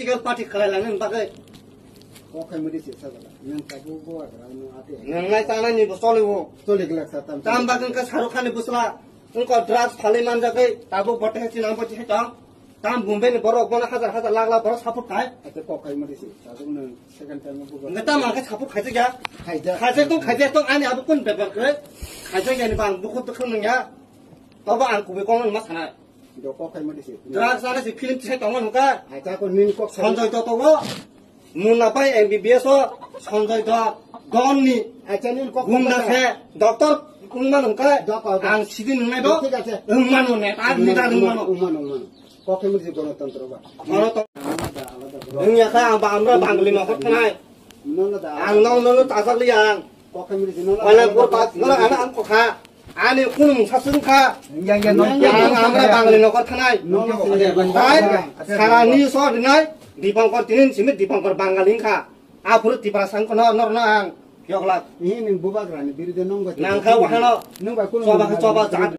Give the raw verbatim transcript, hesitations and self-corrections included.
Political party khlai langni bagwi. Kok khai mudi se sajala. Nang tabuk bo agra no ate. Nang nai tanai ni bo choli bo. Choli glak sa tam. Tam bagwi ka Shahrukh Khan ni bwsla. Wngkha drugs phalwi manjagwi tabuk bote hai chinang bo chihai tong. Tam Bombay ni borok bono hajar hajar lakh lakh borok support khai. Ate kok khai mudi se. Tabuk nang second time bo. Nang tam ang khe support khai ja. Khai ja. Khai ja tong khai ja tong ani abo kun bepar khe. Khai ja yani bang bukhuk bukhuk nang ya. Tobo ang kubui kong ma sana. Doko khai mati se. Drugs ana se film tisai tongo nungka. Acha ko nin kok sai. Sanjay Dutt tongo. Munna pai M B B S o Sanjay Dutt. Don ni. Acha nin kok Gunda sai. Se. Doctor kungma nungka. Doko, doko. Ang sidin nungnai do. Thik ache. Wngmano ne. Ar leader wngmano. Wngmano, wngmano. Kok khai mati se Ganatantro ba. Ganatantro. Alada, alada, bro. Wngya kha ang ba amra Bangali nokor thanai. Nono da. Ang nong nono tajak liya ang. Kok khai mati se nono. Wala da, bor alada, tak, nono alada. Ana ang kokha. Ani kunung sasung kha. Ya, ya, no. Ang amra Bangali nokor thanai. No, no, no. Bai, sara ni so dinai, Dipankar tinin simi Dipankar Bangali kha. Aphuru Tipra sang kono nor na ang. Yoklak. Ini ning bubagrani biride nong bai. Nang kha wahano. Nong bai kunung choba, choba, jat.